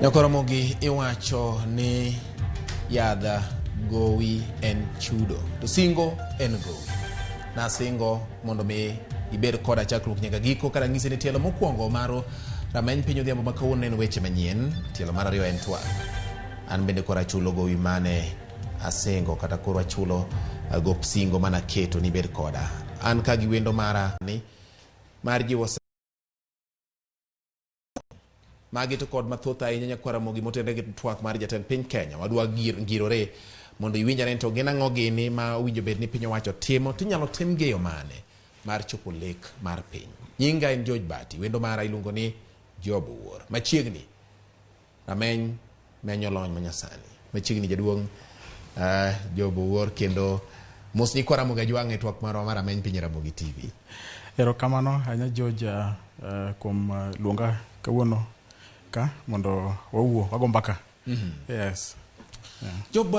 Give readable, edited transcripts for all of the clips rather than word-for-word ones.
Nyakoromogi iwacho ni yadha gowi en chudo to singo en gowi. Nasingo mondo mi ibed koda chakruok nyaka giko kara ng'isi ni tielo mokwongo mar rameny piny odhiambo ma kawuono en weche manyien, tielo mar ariyo en twak. An bende koro achulo gowi mane asingo kata koro achulo gop singo mane aketo ni ibed koda. An ka gi wendo mara ni mar jiwo Magi to kod mathoth ahinya nyakwar Ramogi motenre gi twak mar jatend piny Kenya. Wadwa ngirore mondo iwinj ane to gin ang'o gini ma owinjo bed ni piny owacho timo to inyalo tim gi e yo mane mar chopo lek mar piny. Nyinga en George Bati, wendo mara iluongo ni Job Owuor. Machiegni rameny menyo lony manyasani. Machiegni jaduong' Job Owuor kendo mos nyikwa Ramogi Ajwang' e twak marwa mar Rameny Piny Ramogi TV. Erokamano ahinya George kuom luonga kawuono ka mondo wawuo wago mbaka. Yes. Yeah. Job,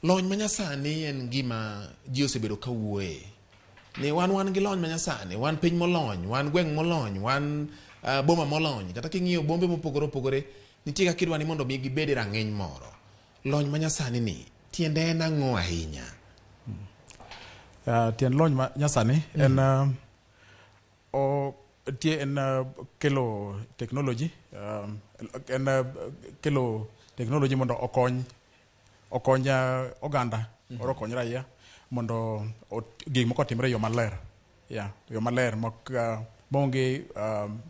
lony manyasani en gima ji osebedo ka wuoye. Ni wan wan gi lony manyasani, wan piny molony, wan gweng' molony, wan boma molony. Kata king'iyo bombe mopogore opogore, nitie kaka idwa ni mondo mi gibed e rang'iny moro. Lony manyasani ni tiende en ang'o ahinya? Tiend lony manyasani en tie en kelo technology en kelo technology mondo okony okony oganda or okony raia mondo gik moko otimre e yo maler. Yeah, yo maler mok maonge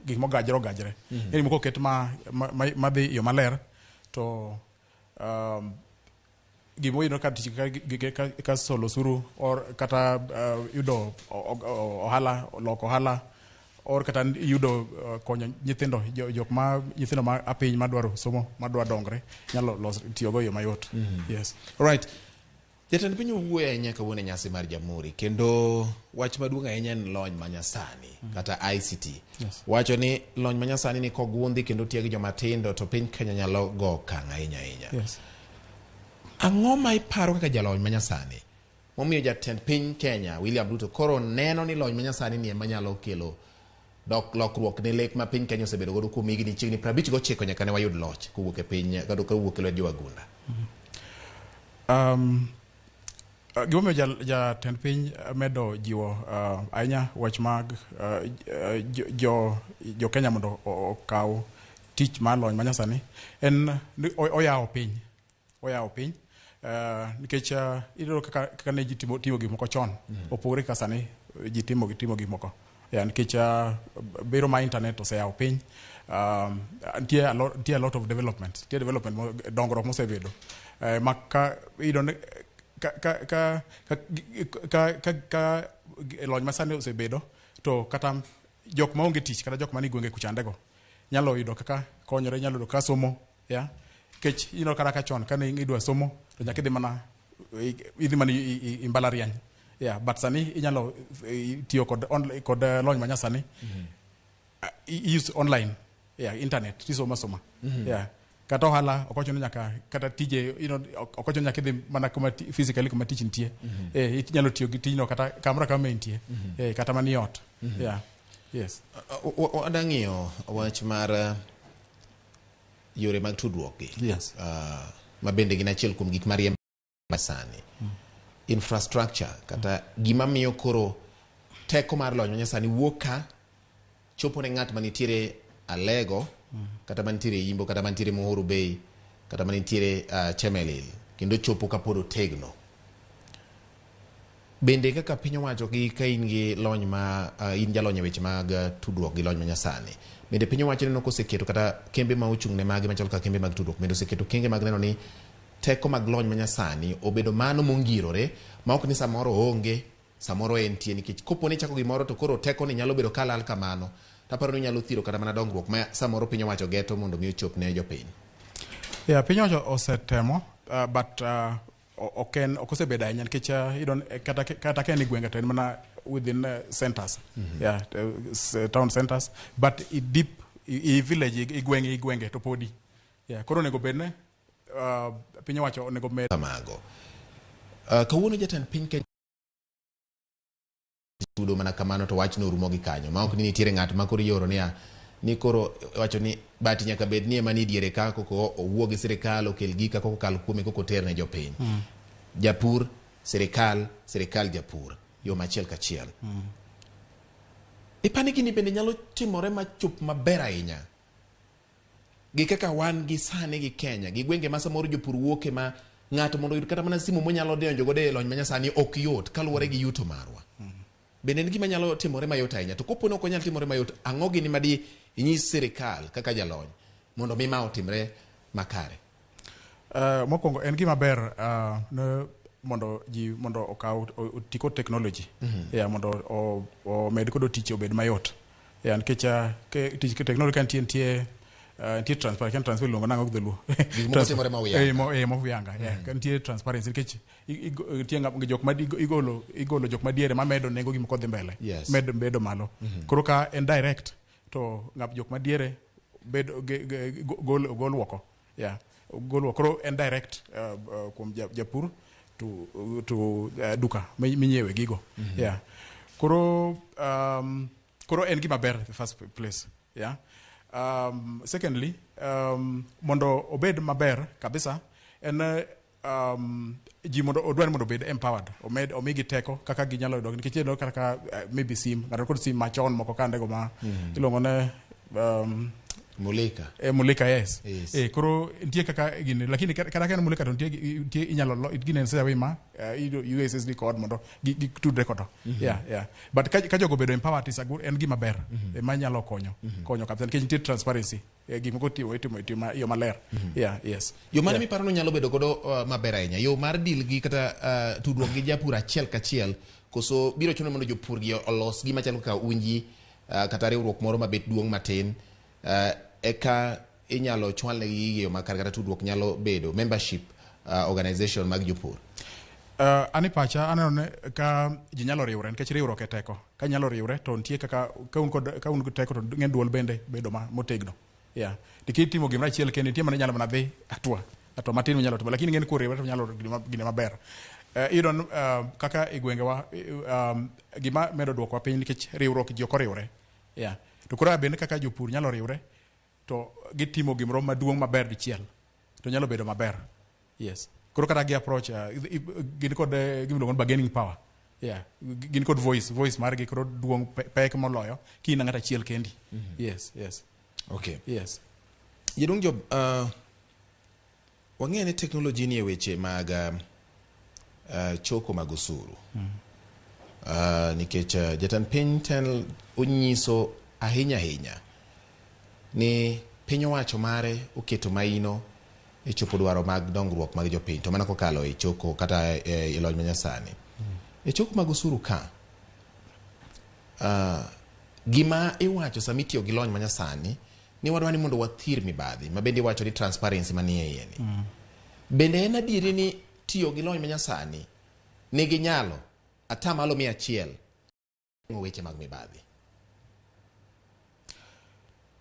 gik mogajre ogajre. Gik moko oket ma, ma, ma, madhi e yo maler to gima oyudore ka tich ka, ka, ka solo osuru or kata yudo ohala loko ohala or kata yudo konyo nyithindo jok ma nyithindo ma apiny madwaro somo madwa dongre nyalo tiyogo e yo mayot. Yes. Right. Jatend piny owuoyo ahinya kawuono e nyasi mar Jamhuri kendo wach maduong' ahinya en lony manyasani kata ICT. Yes. Wacho ni lony manyasani ni kogundhi kendo tieg joma tindo to piny Kenya nyalo go okang' ahinya ahinya. Yes. Ang'o ma iparo kaka jalony manyasani momiyo jatend piny Kenya William Ruto koro neno ni lony manyasani ni ema nyalo kelo dok lokruok ne lek ma piny Kenya osebedo godo kuom higni chiegni 59 nyaka ne wayud loch kowuok e piny kata kowuok e lwet jowagunda? Gimomiyo jatend piny medo jiwo ahinya wach mag jo Kenya mondo okaw tich mar lony manyasani en ni oyawo piny. Oyawo piny nikech iyudo kaka, kaka ne ji timo, timo gik moko chon opogore kaka sani ji timo, timo gik moko. Yeah, nikech biro mar internet oseyawo piny. Nitie a lot, nitie a lot of development, nitie development dongruok mosebedo ma ka iyudo ni ka, ka, ka, ka, ka, ka, ka lony masani osebedo to kata jok maonge tich kata jok manie gwenge kuchandego nyalo yudo kaka konyore, nyalo yudo kaka somo. Yeah. Nikech kata ka chon kane idwa somo to nyaka idhi mana idhi mana i mbalariany. Yeah, but sani inyalo tiyo kod kod lony manyasani. Use online. Yeah, internet tisomo asoma. Yeah. Kata ohala ok ochuno ni nyaka kata tije ok ochuno nyaka idhi mana kuma physically kuma tich nitie. Inyalo tiyo gi tijno kata kamoro amora ma intie. Kata mana i ot. Yeah. Yes. Wadwa ng'iyo wach mar yore mag tudruok gi. Yes. Ma bende gin achiel kuom gik mariembo sani. Infrastructure kata gima miyo koro teko mar lony manyasani wuok ka chopo ne ng'at manitiere Alego kata manitiere Imbo kata manitiere Muhuru Bay kata manitiere Chemelil kendo chopo kapod otegno. Bende kaka piny owacho gi ka in gi lony ma in jalony e weche mag tudruok gi lony manyasani, bende piny owacho neno koseketo kata kembe ma ochung' ne magi machalo kaka kembe mag tudruok bende oseketo kenge mag neno ni teko mag lony manyasani obedo mano mongirore ma ok ni samoro oonge samoro entie, nikech kopo ni ichako gimoro to koro teko ni nyalo bedo kalal kamano taparo ni nyalo thiro kata mana dongruok ma samoro piny owacho geto mondo mi ochop ne jopiny. Yeah, piny owacho osetemo but ok en ok osebedo ahinya nikech iyudo kata kata ka en e gwenge to en mana within centers. Yeah, town centers, but i deep i village i gwenge i gwenge to podi. Yeah, koro onego bed ne piny owacho onego med kamago. Kawuono jatend piny Kenya chudo mana kamano to wachno orumo gi kanyo ma ok ni nitiere ng'at ma koro ioro niya Ni koro wacho ni bati nyaka bed ni ema ni diere ka koko owuo gi sirikal okel gika koko kal kuome koko ter ne jopiny. Japur, sirikal, sirikal japur. Yo machiel kachiel. Ipani gini bende nyalo timore machop maber ahinya gi kaka wan gi sani gi Kenya gi gwenge ma samoro jopur wuoke ma ng'ato mondo oyud kata mana simu monyalo donjo godo e lony manyasani ok yot kaluwore gi yuto marwa. Bende en gima nyalo timore mayot ahinya to kopo ni ok onyal timore mayot ang'o gini madi inyis sirikal kaka jalony mondo mi ma otimre makare? Mokwongo en gima ber ne mondo ji mondo okaw oti kod technology. Yeah, mondo omed kodo tich obed mayot. Yeah, nikech tich technology ka nitie nitie nitie transparency, transparency iluongo nang'o gi dholuo? Gik moko timore ma huyanga. Mo huyanga. Yeah, ka nitie transparency nikech nitie jok ma igolo jok madiere mamedo nengo gik moko dhi mbele. Medo bedo malo. Koro ka en direct to ng'ap jok madiere bedo gol gol oko. Yeah. Gol oko. Koro en direct kuom japur to duka minyiewe gigo. Yeah. Koro en gima ber the first place. Yeah. Secondly, mondo obed maber kabisa en ji mondo odwar ni mondo obed empowered, omed omigi teko kaka ginyalo yudo nikech iyudo kaka maybe sim ng'ato kod sim machon moko kande go ma iluongo ne Mulika. Mulika, yes. Yes. Koro nitie kaka gini lakini kata ka en mulika to nitie inyalo gini en sewa ma USSD code mondo gitudre kodo. Yeah. But ka jogo obedo empowered is a good, en gima ber ma nyalo konyo kabisa nikech nitie transparency. Gik moko itimo e yo maler. Yeah, yes. Yo mane miparo ni nyalo bedo godo maber ahinya? Yo mar deal gi kata tudruok gi japur achiel kachiel koso biro chuno mondo jopur gi olos gima chalo kaka unji kata riwruok moro mabet duong' matin eka inyalo chwalnegi gigi e yo makare kata tudruok nyalo bedo membership organization mag jopur. An e pacha aneno ni ka ji nyalo riwre nikech riwruok e teko. Ka nyalo riwre to nitie kaka ka un kod teko to ng'e duol bende bedo ma motegno. Yeah. Nikech timo gimoro achiel kende nitie mana nyalo mana dhi hatua matin minyalo timo lakini ng'eni kuriwre to nyalo gine maber. Iyudo ni kaka e gwengewa gima medo duokowa piny nikech riwruok ji ok oriwre. Yeah. To koro bende kaka jopur nyalo riwre to gitimo gimoro maduong' maber dichiel to nyalo bedo maber. Yes. Koro kata gi approach gin kod gima iluongo ni bargaining power. Yeah. Gin kod voice margi koro duong' pek moloyo ka in ng'at achiel kendi. Yes. Okay. Yes. Jaduong' Job, wang'eyo ni teknoloji ni e weche mag choko mag osuru. Nikech jatend piny tel onyiso ahinya ahinya ni piny owacho mare oketo maino e chopo dwaro mag dongruok mag jopiny to mana kokalo e choko kata e lony manyasani. E choko mag osuru ka, gima iwacho sama itiyo gi lony manyasani ni wadwa ni mondo wathir mibadhi ma bende iwacho ni transparency manie iye ni. Bende en adieri ni tiyo gi lony manyasani nigi nyalo 100% geng'o weche mag mibadhi?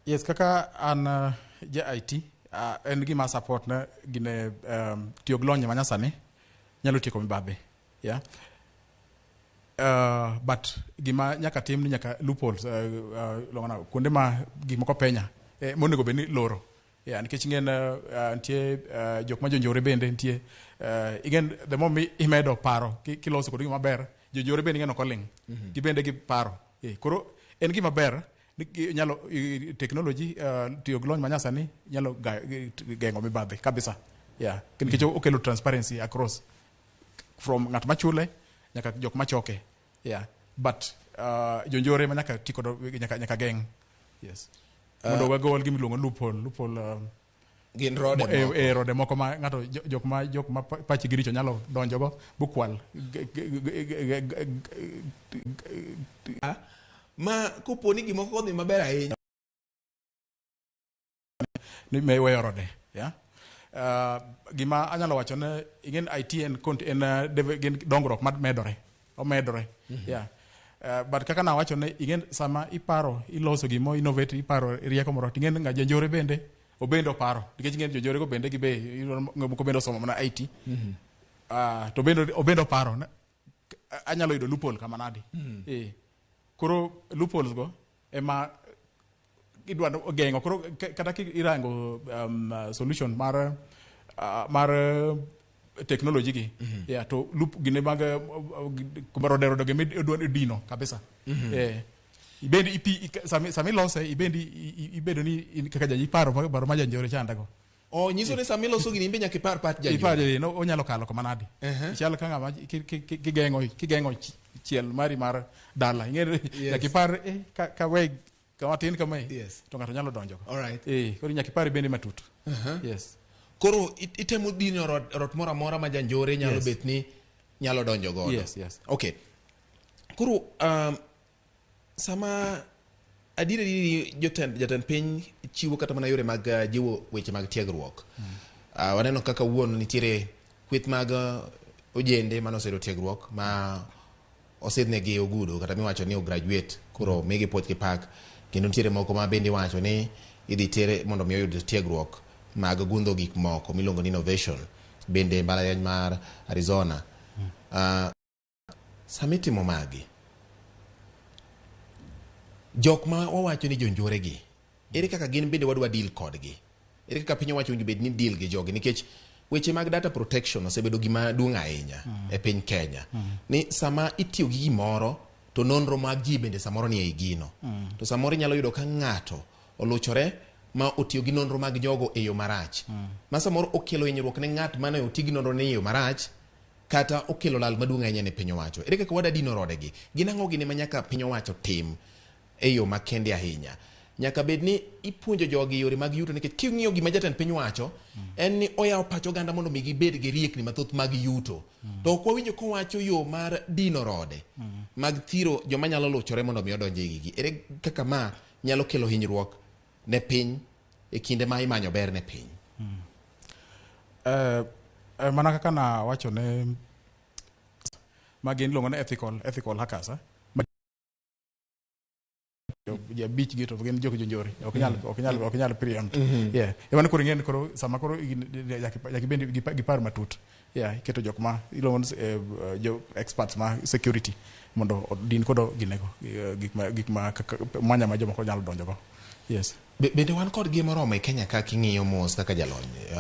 Yes, kaka an ja IT, en gima support ne gine tiyo gi lony manyasani nyalo tieko mibadhi. Yeah. But gima nyaka tim ni nyaka loopholes iluongo nang'o, kuonde ma gik moko penya monego bed ni loro. Yeah, nikech ing'en nitie jok ma jonjore bende nitie ing'en the more imedo paro kiloso kod gima maber jonjore bende ing'en ok oling'. Gibende giparo. Koro en gima ber ni nyalo technology tiyo gi lony manyasani nyalo geng'o mibadhi kabisa. Yeah, nikech okelo transparency across from ng'at machule nyaka jok machoke. Yeah, but jonjore ma nyaka ti kodo nyaka geng'. Yes. Mondo wagol gima iluongo loophole Gin rode moko. Rode moko ma ng'ato jok ma pachgi richo nyalo donjogo bukwal. Ma kopo ni gimoko odhi maber ahinya ni me weyo rode. Yeah. Gima anyalo wacho ne ing'en IT en en gin dongruok ma medore. Omedore. Yeah. But kaka nawacho ne ing'en sama iparo iloso gimo innovate iparo rieko moro ting'en ng'a jonjore bende obende oparo nikech ing'en jonjore go bende gibe moko bende osomo mana IT. To bende obende oparo anyalo yudo loophole kama nadi. Koro loopholes go ema Idwa geng'o koro kata kirango solution mar mar technology gi, yeah, to loop gine mag rode rode gi midwa dino kabisa. Ibendi ipi sami lose, ibendi ibedo ni in kaka ja iparo paro ma janjore chandago. O nyiso ni sama iloso gini, in be nyaka ipar pach janjore. Iparo no onyalo kalo kama nadi. Ichal ka ng'ama kigeng'o chiel mari mar dala, ing'e, nyaka ipar ka we kama tin kama to ng'ato nyalo donjo. All right. Koro nyaka ipar bende matut. Yes. Koro itemo dino rot moro amora ma janjore nyalo bet ni nyalo donjo godo. Yes. Okay. Koro sama adier adieri jatend piny chiwo kata mana yore mag jiwo weche mag tiegruok. Waneno kaka wuon nitiere kweth mag ojende mane oseyudo tiegruok ma osidhnegi ogudu kata miwacho ni ograduate, koro migi puoch gi pak, kendo nitiere moko ma bende iwacho ni idhi tere mondo mi oyud tiegruok mag gundho gik moko miluongo ni innovation bende e mbalariany mar Arizona. Sama itimo magi, jok ma wawacho ni jonjore gi, ere kaka gin bende wadwa deal kodgi? Ere kaka piny owacho owinjo bed ni deal gi jogi? Nikech weche mag data protection osebedo gima duong' ahinya e piny Kenya, ni sama itiyo gi gimoro to nonro mag ji bende samoro ni ei gino, to samoro inyalo yudo ka ng'ato oluchore ma otiyo gi nonro mag jogo e yo marach, ma samoro okelo hinyruok ne ng'at mane oti gi nonro ne e yo marach, kata okelo lal maduong' ahinya ne piny owacho. Ere kaka wada dino rodegi? Gin ang'o gini ma nyaka piny owacho tim e yo makende ahinya? Nyaka bed ni ipuonjo jogi yore mag yuto, nikech king'iyo gima jatend piny wacho en ni oyawo pach oganda mondo mi gibed gi riekni mathoth mag yuto, to ok wawinjo kowacho yo mar dino rode mag thiro joma nyalo luchore mondo mi odonj e gigi. Ere kaka ma nyalo kelo hinyruok ne piny e kinde ma imanyo ber ne piny? Mana kaka na wacho ne ma gin iluongo ni ethical hackers, eh? Jabich gi to gin jok jonjore, ok nyal preempt. Yeah, ema koro ing'e ni koro sama koro nyaka ibed gi paro matut. Yeah, iketo jok ma iluongo ni jo experts ma security mondo odin kodo ginego gik ma mwanya ma jomoko nyalo donjo go. Yes. Bende wan kod gi moromo e Kenya ka king'iyo mos kaka jalony,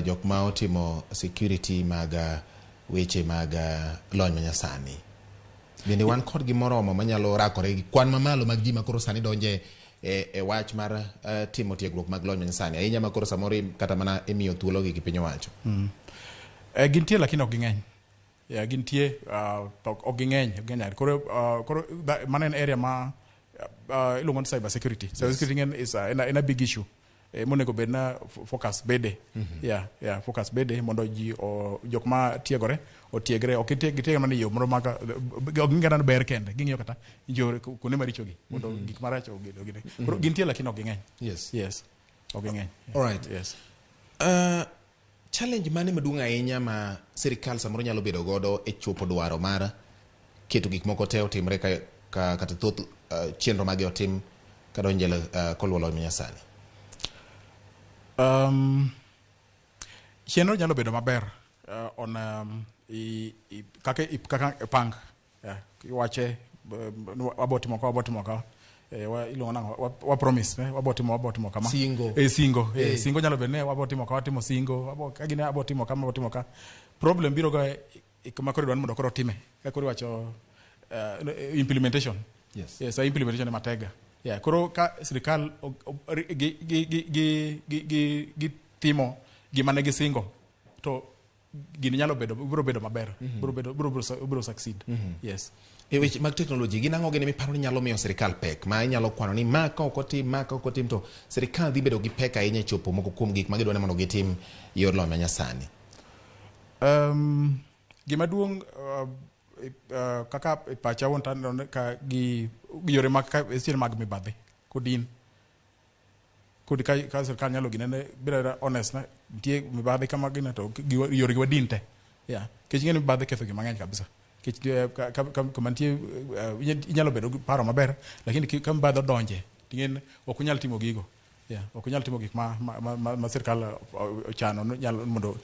jok ma otimo security mag weche mag lony manyasani, bende wan kod gi moromo manyalo rakore gi kwan mamalo mag ji ma koro sani donje e wach mar timo tiegruok mag lony manyasani ahinya, ma koro samoro kata mana imiyo thuolo gi piny owacho? Gintie lakini ok ging'eny. Yeah, gintie to ok ging'eny, ok ging'eny. Koro mano en area ma iluongo ni cyber security. Cyber security ng'en is en a big issue monego bed na focus bede. Yeah, focus bede mondo ji jok ma tiegore otiegre, ok gitiegre mana e yo moro mag ok ging'e kata ber kende, ging'iyo kata njore kuonde maricho gi mondo gik maracho ogine. Koro gintie lakini ok ging'eny. Yes, ok ging'eny. All right. Yes. Challenge mane maduong' ahinya ma sirikal samoro nyalo bedo godo e chopo dwaro mar keto gik moko te otimre ka kata thoth chenro mage otim kadonjo koluwo lony manyasani? Chenro nyalo bedo maber on kaka pang, yeah, iwache wabo timo ka, wabo timo ka, iluongo nang'o, wa promise wabo timo kama. Singo. Singo. Singo nyalo bedo ni wabo timo ka, watimo singo, wabo ka gine wabo timo kama, wabo timo ka. Problem biro ga kama koro idwaro ni mondo koro time ka koro iwacho implementation. Yes, implementation ema tega. Yeah, koro ka sirikal gi timo gima ne gisingo to gini nyalo bedo, biro bedo maber, biro succeed. Yes. E weche mag teknoloji, gin ang'o gini miparo ni nyalo miyo sirikal pek ma inyalo kwano ni ma ka ok otim, ma ka ok otim, to sirikal dhi bedo gi pek ahinya e chopo moko kuom gik ma gidwa ni mondo gitim e yor lony manyasani? Gima duong' kaka e pacha wuon to aneno ni ka gi yore mag ka seche mag mibadhi kodin kod ka sirikal nyalo ginene bedo honest na nitie mibadhi kama gine to yore gi wadin te. Yeah, nikech ing'e ni mibadhi ketho gik mang'eny kabisa, nikech kama nitie inyalo bedo gi paro maber, lakini ka mibadhi odonje ting'e ni ok unyal timo gigo. Yeah, ok unyal timo gik ma sirikal ochano ni nyalo mondo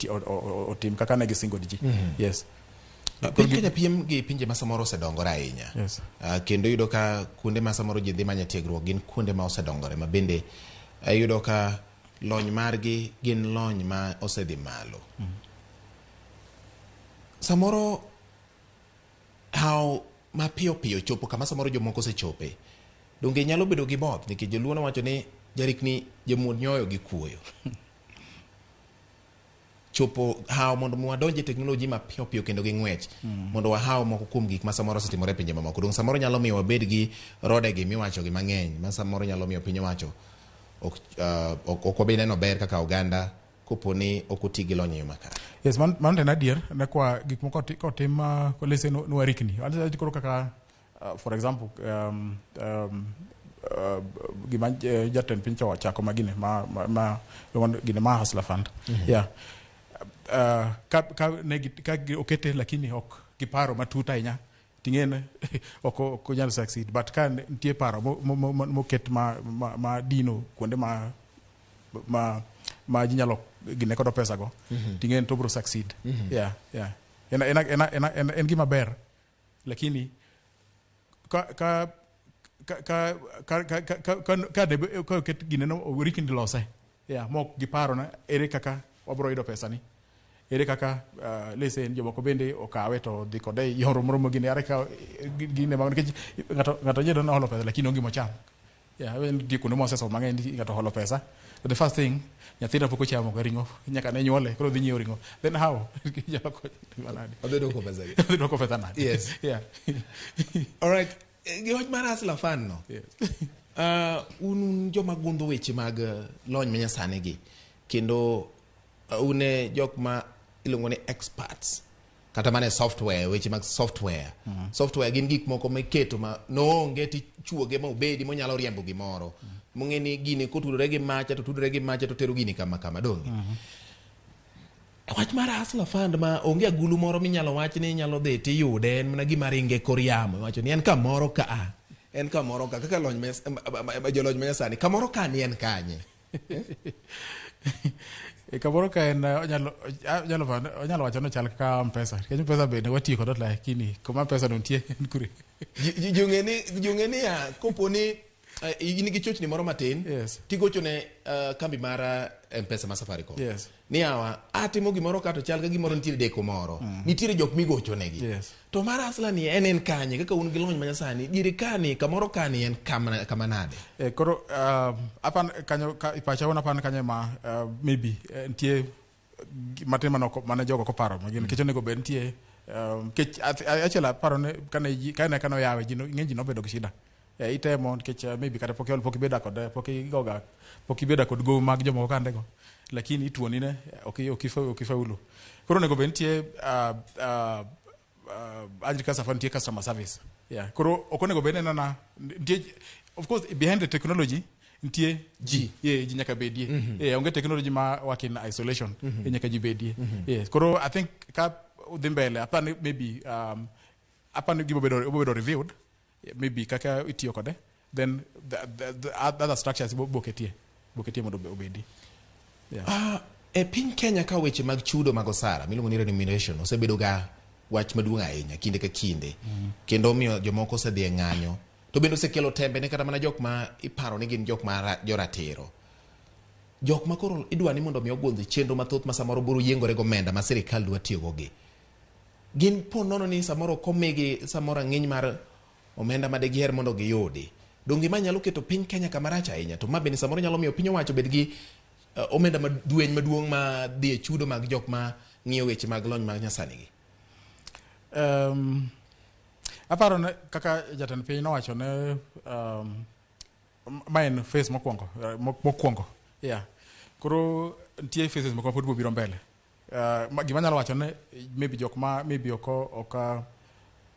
otim kaka ne gisingo ni ji. Yes. Piny Kenya piem gi pinje ma samoro osedongore ahinya. Yes. Kendo iyudo ka kuonde ma samoro ji dhi manyo tiegruok gin kuonde ma osedongore ma bende iyudo ka lony margi gin lony ma osedhi malo. Samoro hawo mapiyo piyo chopo kama samoro jomoko osechope donge nyalo bedo gi both nikech joluo nowacho ni jarikni jamuod nyoyo gi kuoyo. Chopo hawo mondo mi wadonj e teknoloji mapiyo piyo kendo gi ng'wech mondo wahaw moko kuom gik ma samoro osetimore e pinje mamoko. Donge samoro nyalo miyo wabed gi rode gi miwacho gi mang'eny ma samoro nyalo miyo piny owacho ok ok wabi neno ber kaka oganda kopo ni ok oti gi lony e yo makare. Yes, mano en adier ne kwa gik moko kotim let's say no warikni. Wacho koro kaka for example gima jatend piny cha ochako ma gine ma gine ma Hustler Fund. Yeah. Ka okete lakini ok giparo matut ahinya ting'ene ok onyal succeed, but ka nitie paro moket ma dino kuonde ma ji nyalo gine kodo pesa go ting'eni to bro succeed. Yeah, en gima ber, lakini ka oket gine no orikni lose, yeah, mok giparo na ere kaka wabro yudo pesa ni, ere kaka let's say jomoko bende okawe to dhi kode e yor moro mogine are ka gine ma nikech ng'ato nyalo holo pesa lakini onge mocham. Yeah, nitie kuonde mosesomo mang'eny ni ng'ato holo pesa to the first thing, nyathina pok ochamo ga ring'o nyaka ne nyuole, koro dhi nyiewo ring'o, then how inyalo konyo nade? Odhi duoko pesa gi. Odhi duoko pesa nade? Yes. Yeah. Alright. Gi wach mar Hustler Fund no. Yes. Un joma gundho weche mag lony manyasani gi kendo un e jok ma iluongo ni experts kata mana e software, weche mag software. Software gin gik moko miketo ma noonge tichuoge ma obedi monyalo riembo gimoro mong'e ni gini kotudore gi macha to tudore gi macha to tero gini kama kama donge. Wach mar Hustler Fund ma onge agulu moro minyalo wach ni inyalo dhi tiyude, en mana gima ringe kor yamo, iwacho ni en kamoro ka a en kamoro ka kaka lony jolony manyasani kamoro ka ni en kanye? E kamoro ka en onyalo wacho ni ochal kaka Mpesa, nikech Mpesa bende watiyo kode, lakini kuma pesa no nitie en kure? Ji ong'e ni ya kopo ni in gi chochni moro matin tigocho ne kambi mar Mpesa ma Safaricom ni yawa atimo gimoro ka to chal ka gimoro nitiere deko moro, nitiere jok migocho negi. To mar Hustler ni en kanye kaka un gi lony manyasani diere kani kamoro kani en kama nade? Koro apan kanyo ka, pacha wuon apan kanyo ma maybe nitie matin mane jogo koparo magin nikech onego bed nitie nikech achiel aparo ni kane oyawe ji ng'eny ji nobedo gi shida. Itemo nikech maybe kata pok pok ibedo kod pok igoga pok ibedo kod gowi mag jomoko kandego, lakini ituoni ne ok ifaulu. Koro onego bed nitie agriculture, nitie customer service. Yeah, koro ok onego bed nena nitie, of course behind the technology nitie ji. Yeah, ji nyaka bedie. Yeah, onge technology ma work in isolation. Nyaka ji bedie. Yes, koro I think ka udhi mbele apani maybe apani gima obedo reviewed maybe kaka itiyo kode, then the other structures boketie mondo obedi. Yeah. E piny Kenya ka weche mag chudo mag osara miluongo ni remuneration osebedo ga wach maduong' ahinya kinde ka kinde kendo omiyo jomoko osedhi e ng'anyo to bende osekelo tembe ne kata mana jok ma iparo ni gin jok ma joratiro, jok ma koro idwa ni mondo mi ogundh chenro mathoth ma samoro biro yiengore gomenda ma sirikal dwa tiyogo gi gin po nono ni samoro ok omigi samoro ang'iny mar omenda ma digiher mondo giyudi. Donge ma nyalo keto piny Kenya kama rach ahinya? To ma bende samoro nyalo miyo piny owacho bed gi omenda madueny maduong' ma dhi e chudo mag jok ma ng'iyo weche mag lony mag nyasani gi. Aparo ne kaka jatend piny nowacho ne ma en phase mokwongo mokwongo. Yeah. Koro nitie phases moko pod biro mbele. Gima anyalo wacho ne maybe jok ma maybe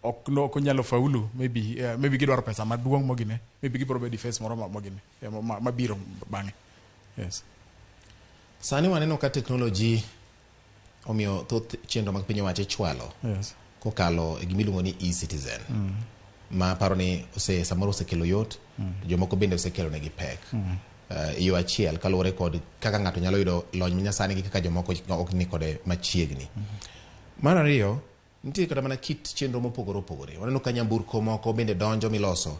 ok no, ok onyalo faulu, maybe gidwaro pesa maduong' mogine, maybe gibiro bedo e phase moro mogine mabiro bang'e. Yes. Sani waneno ka teknoloji omiyo thoth chenro mag piny owacho ichwalo kokalo e gimiluongo ni e-Citizen ma aparo ni ose samoro osekelo yot to jomoko bende osekelo negi pek e yo achiel kaluwore kod kaka ng'ato nyalo yudo lony manyasani gi kaka jomoko ok ni kode machiegni. Mar ariyo, Nitie kata mana kit chenro mopogore opogore. Waneno ka nyamburko moko bende donjo miloso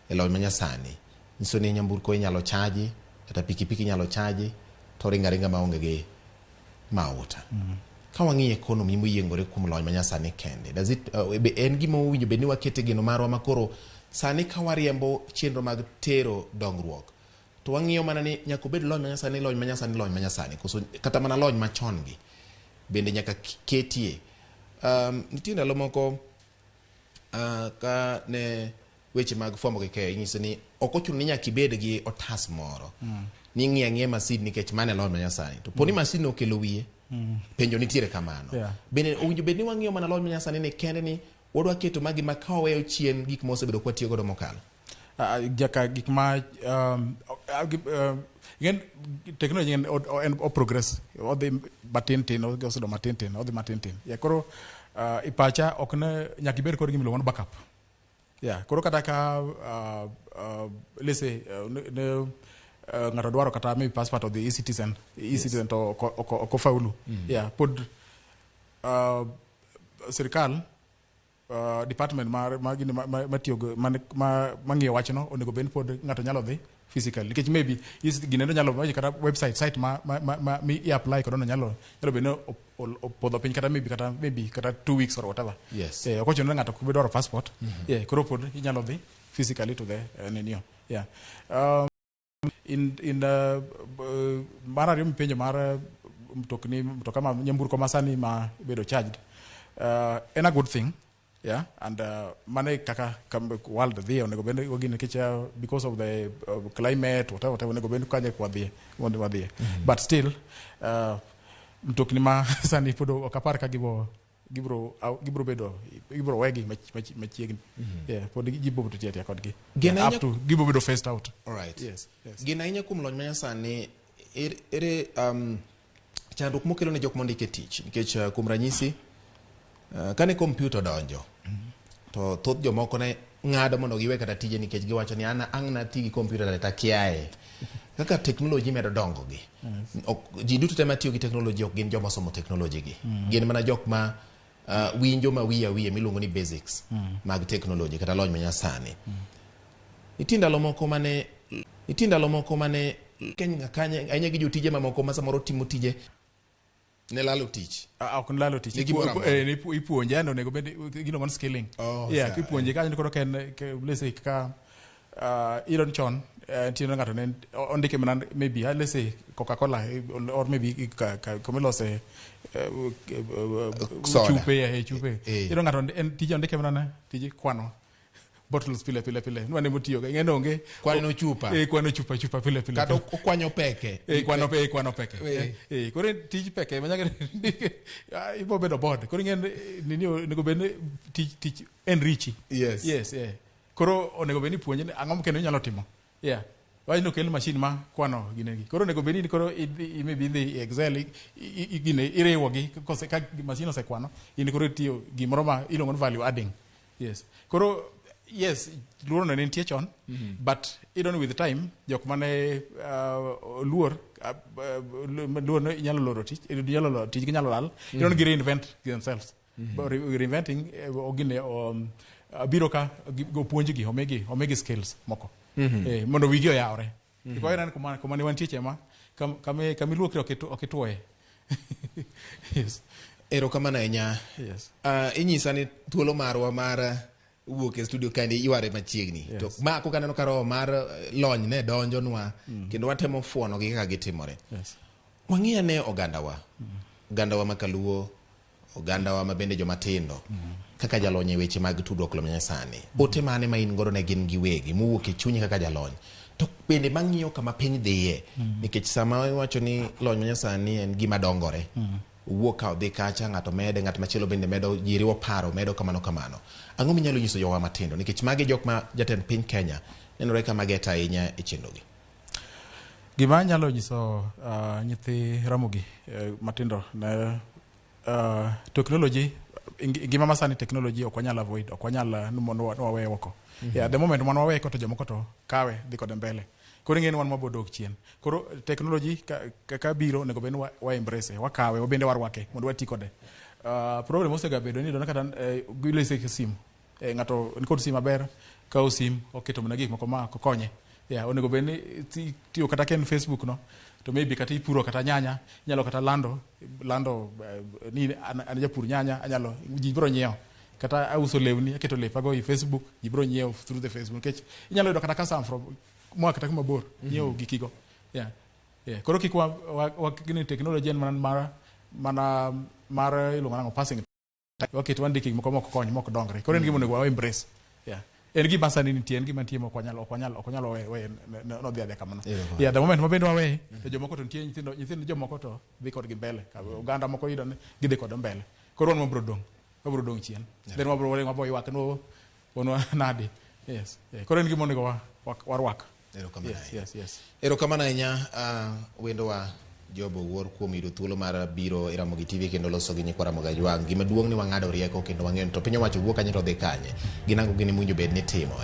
e lony manyasani. Nyiso ni nyamburko inyalo chaji, kata pikipiki inyalo chaji, to ringo aringa maonge gi mauta. Ka wang'iyo economy moyiengore kuom lony manyasani kende, does it, be en gima owinjo bed ni wakete geno marwa makoro sani ka wariembo chenro mag tero dongruok, to wang'iyo mana ni nyaka obed lony manyasani, lony manyasani, lony manyasani, koso kata mana lony machon gi bende nyaka ketie. Nitie ndalo moko ka ne weche mag fwambo gi keyo inyiso ni ok ochuno ni nyaka ibed gi otas moro ni ing'iyo ang'iya masin nikech mano e lony manyasani to poni masin no okelo wiye penjo nitiere kamano. Bende owinjo bed ni wang'iyo mana lony manyasani ni kende ni wadwa keto magi ma ka waweyo chien gik ma osebedo ka watiyo godo mokalo. Jaka gik ma ing'en technology en en o progress odhi matin tin osedo matin tin odhi matin tin. Yeah, koro i pacha ok ne nyaka ibed kod gima iluongo ni backup. Yeah, koro kata ka let's say ne ng'ato dwaro kata maybe passport odhi e-citizen e-citizen to ok ofaulu. Yeah, pod sirikal department mar ma gini ma tiyo go ma mang'iyo wachno onego bed ni pod ng'ato nyalo dhi physically nikech maybe is ginendo nyalo maybe kata website site ma mi i apply kodo no nyalo bedo ni opodho piny kata maybe kata 2 weeks or whatever. Ok ochuno ni ng'ato ok dwaro passport. Yeah, koro pod inyalo dhi physically to the ninio. Yeah. In mar ariyo mipenjo mar mtokni mtoka ma nyamburko ma sani ma bedo charged en a good thing, yeah, and mano e kaka world dhiye onego bed ni wagine nikech because of the climate, whatever whatever, onego bed ni kanye kwadhiye mondo wadhiye, but still mtokni ma sani pod ok apar ka gibo gibro gibro bedo gibro wegi machiegni. Yeah, pod gibo bedo tiyo atiya kodgi. Gin Yeah, up to gibo bedo phased out. Alright. Yes. Gin ahinya kuom lony manyasani ere chandruok mokelo ne jok mondike tich nikech kuom ranyisi kane kompyuta odonjo to thoth jomoko ne ng'ado mondo giwe kata tije nikech giwacho ni an ang' nati gi kompyuta to akiaye kaka teknoloji medo dongo gi. Ok, ji duto te matiyo gi teknoloji ok gin joma osomo teknoloji gi, gin mana jok ma winjo ma wiye wiye miluongo ni basics mag teknoloji kata lony manyasani. Nitie ndalo moko mane Kenya kanye ahinya gi jotije mamoko ma samoro timo tije ne lalo tich. Ah, ok nilalo tich. Ni gimoro amora. Ipuonje and onego bed gino mon skilling. Oh, yeah. Sawa. Ipuonje kanyo koro ka en let's say ka iyudo ni chon nitie ng'ato ne ondike mana maybe let's say Coca-Cola or maybe kumilose Soda. Chupe, chupe. Iyudo ng'ato en tije ondike mana ne tije kwano bottles pile pile pile nwane motiyo ga ing'e onge Kwano chupa. Kwano chupa chupa pile pile. Kata okwanyo peke. Kwano peke. Koro en tij peke ma nyaka ibo bedo bored. Koro ing'e ni nini onego bed ni tich enrichi. Yes, yeah. Koro onego bed ni ipuonje ni ang'o kendo inyalo timo. Yeah, wach ni okel machine ma kwano ginegi. Koro onego bed ni koro idhi maybe idhi e Excel gine iriwogi kose ka machine osekwano in koro itiyo gimoro ma iluongo ni value adding. Yes, koro yes, luoro no ne nitie chon, but iyudo ni with time jok mane luor luor ni inyalo loro tich, inyalo loro tich, ginyalo lal, iyudo ni gi reinvent themselves. But reinventing ogine biro ka opuonjgi omigi skills moko mondo wigi oyawre. Kwa hiyo kuma ne wantie cha ma kamiluokri ok ituoye. Yes. Erokamano ahinya. Inyisa ni thuolo marwa mar wuok e studio kaendi yware machiegni. Yes. To ma koka aneno ka roho mar lony ne donjonwa kendo watemo fuono gi kaka gitimore. Wang'i ane ogandawa. Ogandawa ma kaluo, ogandawa ma bende joma tindo. Kaka jalony e weche mag tudruok lony manyasani. Ote mane ma in godo ne gin giwegi mowuok e chunyi kaka jalony. To bende mang'iyo kama piny dhiye. Nikech sama iwacho ni lony manyasani en gima dongore. Owuok ka odhi kacha, ng'ato mede, ng'at machielo bende medo, ji riwo paro, medo kamano kamano. Ang'o minyalo nyiso jowa matindo? Nikech magi jok ma jatend piny Kenya nenore ka mageto ahinya e chenrogi. Gima anyalo nyiso nyithi Ramogi matindo ne technology ngima masani technology ok wanyal avoid, ok wanyal ni mondo ni waweye oko. Yeah, the moment man waweye ko to jomoko to kawe dhi kode mbele. Koro ing'e ni wan wabo dok chien. Koro technology ka biro onego bed ni wa embrace, wakawe, wabende warwake mondo wati kode. Problem osegabedo ni iyudo ni kata gilose gi simu. Ng'ato nikod simu maber, kawo sim oketo mana gik moko ma ok konye. Yeah, onego bed ni tiyo kata ka en Facebook no, to maybe kata ipuro kata nyanya, inyalo kata lando ni an japur nyanya, anyalo ji biro nyiewo. Kata auso lewni, aketo lepago e Facebook, ji biro nyiewo through the Facebook. Nikech inyalo yudo kata customer from moa kata kuma bor, nyiewo gikigo. Yeah. Koro kik wa gini technology en mana mar iluongo nang'o, passing, waket wandiko gik moko mok kony, mok dongre. Koro en gima onego wa embrace. Yeah. En gima sani nitie, en gima nitie mok wanyal ok wanyal we nodhi adhiya kamano. Erokamano. Yeah, the moment ma bende waweye to jomoko to nitie nyithindo jomoko to dhi kodgi mbele. Oganda moko yudo ni gidhi kode mbele. Koro wan wabro dong' chien. Then wabro ywak no wan nadi. Yes. Yeah. Koro en gima onego warwak. Erokamano ahinya. Yes. Erokamano ahinya, wendowa Job Owuor, kuom yudo thuolo mar biro e Ramogi TV kendo loso gi nyikwa Ramogi Ajwang'. Gima duong' ni wang'ado rieko kendo wang'eyo ni to piny owacho wuok kanye to dhi kanye. Gin ang'o gini mowinjo bed ni timo.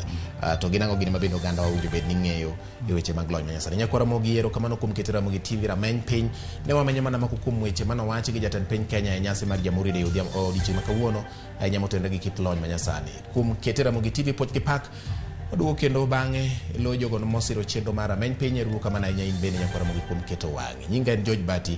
To gin ang'o gini ma bende oganda owinjo bed ni ng'eyo e weche mag lony manyasani. Nyakwa Ramogi, erokamano kuom keto Ramogi TV rameny piny. Ne wamenyo mana moko kuom weche manowachi gi jatend piny Kenya e nyasi mar Jamhuri Day odiochieng' ma kawuono ahinya motenore gi kit lony manyasani. Kuom kete Ramogi TV puoch gi pak. Waduogo kendo bang'e lo jogo mosiro chenro mar rameny piny. Erokamano ahinya in bende, nyakwa Ramogi, kuom keto wang'i. Nyinga en George Bati.